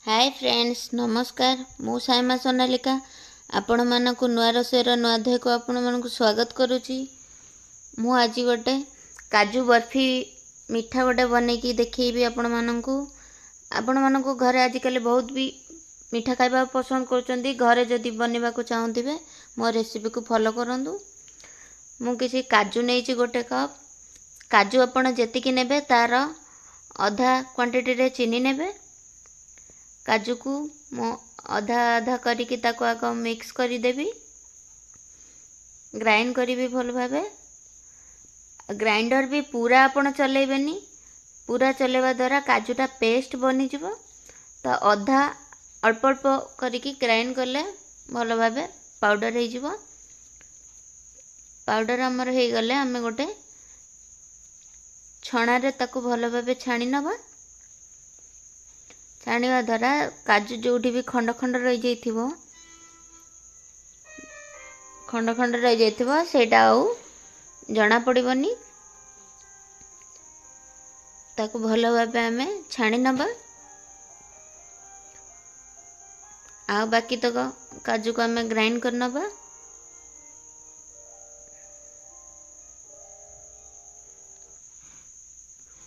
ହାଏ friends, ନମସ୍କାର। ମୁଁ ସାଇମା ସୋନାଲିକା ଆପଣମାନଙ୍କୁ ନୂଆ ରୋଷେଇର ନୂଆ ଅଧ୍ୟାୟକୁ ଆପଣମାନଙ୍କୁ ସ୍ୱାଗତ କରୁଛି। ମୁଁ ଆଜି ଗୋଟେ କାଜୁ ବର୍ଫି ମିଠା ଗୋଟେ ବନେଇକି ଦେଖେଇବି ଆପଣମାନଙ୍କୁ। ଆପଣମାନଙ୍କୁ ଘରେ ଆଜିକାଲି ବହୁତ ବି ମିଠା ଖାଇବାକୁ ପସନ୍ଦ କରୁଛନ୍ତି। ଘରେ ଯଦି ବନେଇବାକୁ ଚାହୁଁଥିବେ, ମୋ ରେସିପିକୁ ଫଲୋ କରନ୍ତୁ। ମୁଁ କିଛି କାଜୁ ନେଇଛି, ଗୋଟେ କପ୍ କାଜୁ। ଆପଣ ଯେତିକି ନେବେ, ତା'ର ଅଧା କ୍ୱାଣ୍ଟିଟିରେ ଚିନି ନେବେ। କାଜୁକୁ ମୁଁ ଅଧା ଅଧା କରିକି ତାକୁ ଆଗ ମିକ୍ସ କରିଦେବି, ଗ୍ରାଇଣ୍ଡ କରିବି ଭଲ ଭାବେ। ଗ୍ରାଇଣ୍ଡର ବି ପୁରା ଆପଣ ଚଲେଇବେନି। ପୁରା ଚଲେଇବା ଦ୍ୱାରା କାଜୁଟା ପେଷ୍ଟ ବନିଯିବ। ତ ଅଧା ଅଳ୍ପ ଅଳ୍ପ କରିକି ଗ୍ରାଇଣ୍ଡ କଲେ ଭଲ ଭାବେ ପାଉଡ଼ର ହେଇଯିବ। ପାଉଡ଼ର ଆମର ହେଇଗଲେ ଆମେ ଗୋଟେ ଛଣାରେ ତାକୁ ଭଲ ଭାବେ ଛାଣି ନେବା। ଛାଣିବା ଦ୍ୱାରା କାଜୁ ଯେଉଁଠି ବି ଖଣ୍ଡ ଖଣ୍ଡ ରହିଯାଇଥିବ, ଖଣ୍ଡ ଖଣ୍ଡ ରହିଯାଇଥିବ, ସେଇଟା ଆଉ ଜଣାପଡ଼ିବନି। ତାକୁ ଭଲ ଭାବେ ଆମେ ଛାଣି ନେବା। ଆଉ ବାକି ତକ କାଜୁକୁ ଆମେ ଗ୍ରାଇଣ୍ଡ କରିନେବା।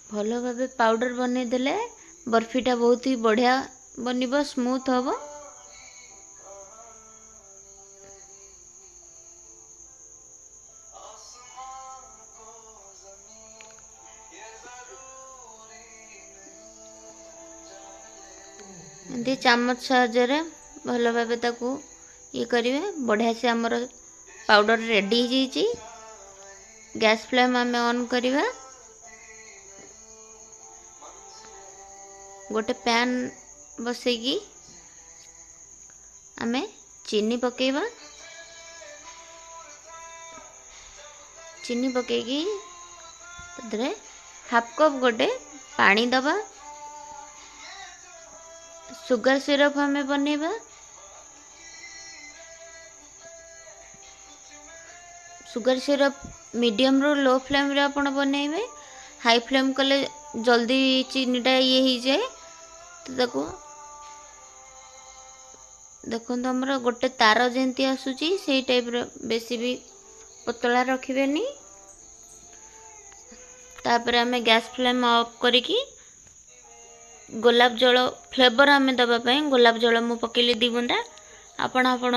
ଭଲ ଭାବେ ପାଉଡ଼ର ବନେଇଦେଲେ ବର୍ଫିଟା ବହୁତ ହି ବଢ଼ିଆ ବନିବ, ସ୍ମୁଥ୍ ହେବ। ଏମିତି ଚାମଚ ସାହାଯ୍ୟରେ ଭଲ ଭାବେ ତାକୁ ଇଏ କରିବେ। ବଢ଼ିଆ ସେ ଆମର ପାଉଡ଼ର ରେଡ଼ି ହେଇଯାଇଛି। ଗ୍ୟାସ୍ ଫ୍ଲେମ୍ ଆମେ ଅନ୍ କରିବା। ଗୋଟେ ପ୍ୟାନ୍ ବସେଇକି ଆମେ ଚିନି ପକାଇବା। ଚିନି ପକାଇକି ସେଥିରେ ହାଫ୍ କପ୍ ଗୋଟେ ପାଣି ଦେବା। ସୁଗାର ସିରପ୍ ଆମେ ବନେଇବା। ସୁଗାର ସିରପ୍ ମିଡ଼ିୟମରୁ ଲୋ ଫ୍ଲେମ୍ରେ ଆପଣ ବନେଇବେ। ହାଇ ଫ୍ଲେମ୍ କଲେ ଜଲ୍ଦି ଚିନିଟା ଇଏ ହେଇଯାଏ। ତ ତାକୁ ଦେଖନ୍ତୁ, ଆମର ଗୋଟେ ତାର ଯେମିତି ଆସୁଛି, ସେଇ ଟାଇପ୍ର, ବେଶୀ ବି ପତଳା ରଖିବେନି। ତାପରେ ଆମେ ଗ୍ୟାସ୍ ଫ୍ଲେମ୍ ଅଫ୍ କରିକି ଗୋଲାପ ଜଳ ଫ୍ଲେଭର୍ ଆମେ ଦେବା ପାଇଁ ଗୋଲାପ ଜଳ ମୁଁ ପକାଇଲି 2 ବୁନ୍ଦା। ଆପଣ ଆପଣ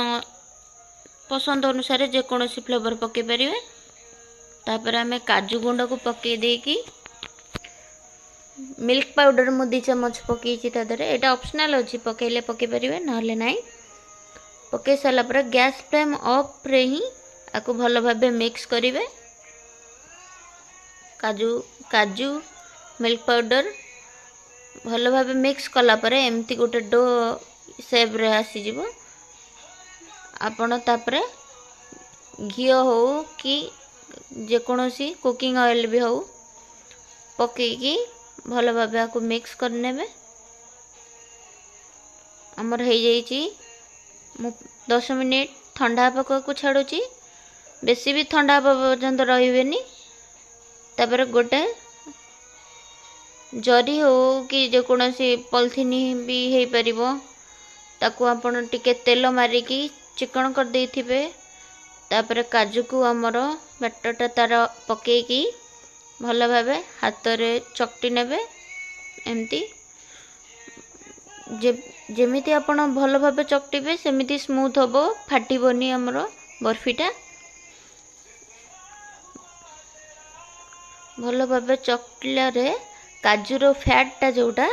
ପସନ୍ଦ ଅନୁସାରେ ଯେକୌଣସି ଫ୍ଲେଭର୍ ପକାଇ ପାରିବେ। ତାପରେ ଆମେ କାଜୁ ଗୁଣ୍ଡକୁ ପକାଇ ଦେଇକି ମିଲ୍କ ପାଉଡ଼ର ମୁଁ 2 ଚାମଚ ପକାଇଛି ତା ଦେହରେ। ଏଇଟା ଅପସନାଲ୍ ଅଛି, ପକାଇଲେ ପକାଇ ପାରିବେ, ନହେଲେ ନାହିଁ। ପକାଇ ସାରିଲା ପରେ ଗ୍ୟାସ୍ ଫ୍ଲେମ୍ ଅଫ୍ରେ ହିଁ ଆକୁ ଭଲ ଭାବେ ମିକ୍ସ କରିବେ। କାଜୁ ମିଲ୍କ ପାଉଡ଼ର ଭଲ ଭାବେ ମିକ୍ସ କଲା ପରେ ଏମିତି ଗୋଟେ do ସେପ୍ରେ ଆସିଯିବ। ଆପଣ ତାପରେ ଘିଅ ହଉ କି ଯେକୌଣସି କୁକିଂ ଅଏଲ୍ ବି ହଉ ପକାଇକି ଭଲ ଭାବେ ଆକୁ ମିକ୍ସ କରିନେବେ। ଆମର ହେଇଯାଇଛି। ମୁଁ 10 ମିନିଟ୍ ଥଣ୍ଡା ହେବାକୁ ଛାଡ଼ୁଛି। ବେଶୀ ବି ଥଣ୍ଡା ହେବା ପର୍ଯ୍ୟନ୍ତ ରହିବେନି। ତାପରେ ଗୋଟେ ଜରି ହଉ କି ଯେକୌଣସି ପଲିଥିନ୍ ବି ହେଇପାରିବ, ତାକୁ ଆପଣ ଟିକେ ତେଲ ମାରିକି ଚିକଣ କରିଦେଇଥିବେ। ତାପରେ କାଜୁକୁ ଆମର ବ୍ୟାଟରଟା ତାର ପକାଇକି ଭଲ ଭାବେ ହାତରେ ଚକଟି ନେବେ। ଏମିତି ଯେମିତି ଆପଣ ଭଲ ଭାବେ ଚକଟିବେ, ସେମିତି ସ୍ମୁଥ୍ ହେବ, ଫାଟିବନି ଆମର ବର୍ଫିଟା। ଭଲ ଭାବେ ଚକଟିଲାରେ କାଜୁର ଫ୍ୟାଟ୍ଟା ଯେଉଁଟା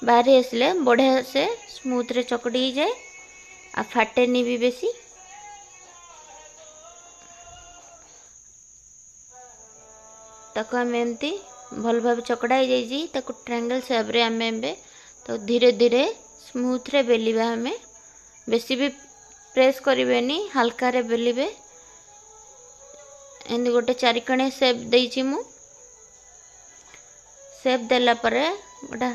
ବାହାରି ଆସିଲେ ବଢ଼ିଆ ସେ ସ୍ମୁଥ୍ରେ ଚକଟି ହେଇଯାଏ, ଆଉ ଫାଟେନି ବି ବେଶୀ। ତାକୁ ଆମେ ଏମିତି ଭଲ ଭାବେ ଚକଟା ହେଇଯାଇଛି। ତାକୁ ଟ୍ରାଙ୍ଗେଲ୍ ସେପ୍ରେ ଆମେ ଏବେ ତାକୁ ଧୀରେ ଧୀରେ ସ୍ମୁଥ୍ରେ ବେଲିବା। ଆମେ ବେଶୀ ବି ପ୍ରେସ୍ କରିବେନି, ହାଲକାରେ ବେଲିବେ। ଏମିତି ଗୋଟେ ଚାରିକଣିଆ ସେପ୍ ଦେଇଛି ମୁଁ। ସେପ୍ ଦେଲା ପରେ ଗୋଟେ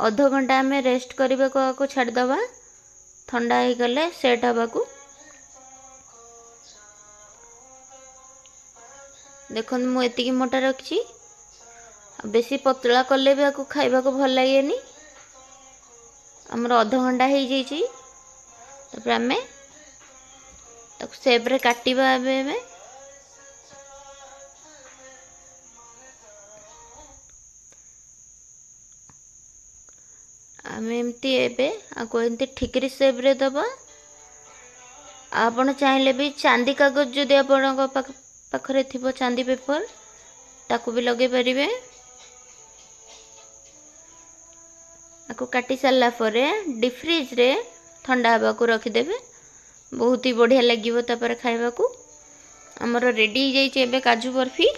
ଅଧଘଣ୍ଟା ଆମେ ରେଷ୍ଟ କରିବାକୁ ଆକୁ ଛାଡ଼ିଦେବା, ଥଣ୍ଡା ହେଇଗଲେ ସେଟ୍ ହେବାକୁ। ଦେଖନ୍ତୁ, ମୁଁ ଏତିକି ମୋଟା ରଖିଛି। ଆଉ ବେଶୀ ପତଳା କଲେ ବି ଆକୁ ଖାଇବାକୁ ଭଲ ଲାଗେନି। ଆମର ଅଧଘଣ୍ଟା ହେଇଯାଇଛି। ତାପରେ ଆମେ ତାକୁ ସେପ୍ରେ କାଟିବା। ଏବେ ଆମେ ଏମିତି ଏବେ ଆକୁ ଏମିତି ଠିକିରି ସେପ୍ରେ ଦେବା। ଆପଣ ଚାହିଁଲେ ବି ଚାନ୍ଦି କାଗଜ, ଯଦି ଆପଣଙ୍କ ପାଖରେ ଥିବ ଚାନ୍ଦି ପେପର୍, ତାକୁ ବି ଲଗେଇ ପାରିବେ। ଆକୁ କାଟି ସାରିଲା ପରେ ଡିପ୍ ଫ୍ରିଜ୍ରେ ଥଣ୍ଡା ହେବାକୁ ରଖିଦେବେ। ବହୁତ ହି ବଢ଼ିଆ ଲାଗିବ ତାପରେ ଖାଇବାକୁ। ଆମର ରେଡ଼ି ହେଇଯାଇଛି ଏବେ କାଜୁ ବର୍ଫି।